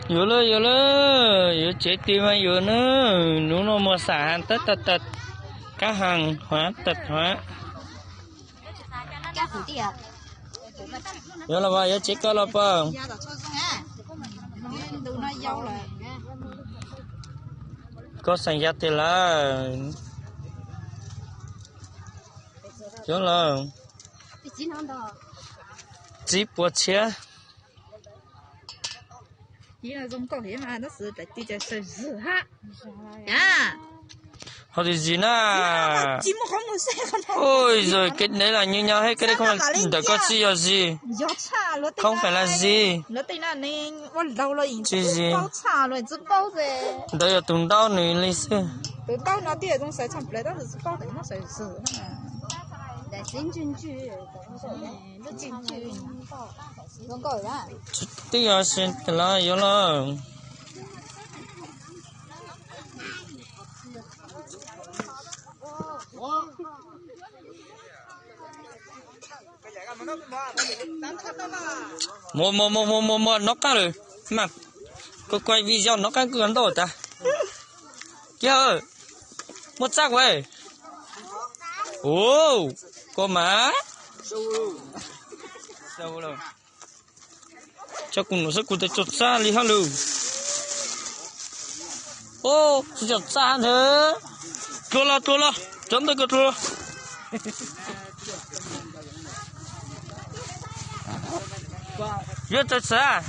Yuav lawm, yuav lawm, yuav tsev twg mas yuav na. Hnub no muag xam has tawb tag tag, kab haas huav tag huav. Yuav los mas yuav tsev koj los pog. Koj xeem yas tiag lawm. Yuav los, txib puas tshiab. Ho twg zis na? Ua, kev deb los nyuaj nyob thiab, kev deb ntawm koj tsis yog zis. Khoob fais las zis. Tsis zis. Ntawd yog tus ntaub nws li xwb. Twb yog los yuav los. Muaj, muaj, muaj, muaj, muaj, muaj nov qab lawm. Mas, koj kuaj video nov qab koj ntau tas. Kiag, muaj txaj kuv. Ua, koj mas. Tso kuv num xwb kuv tes tso txaj li hab lawm. Ua, tsis tso txaj ntag. Dlua los, dlua los, cov ntawd koj dlua los. Yuav txawv txawv.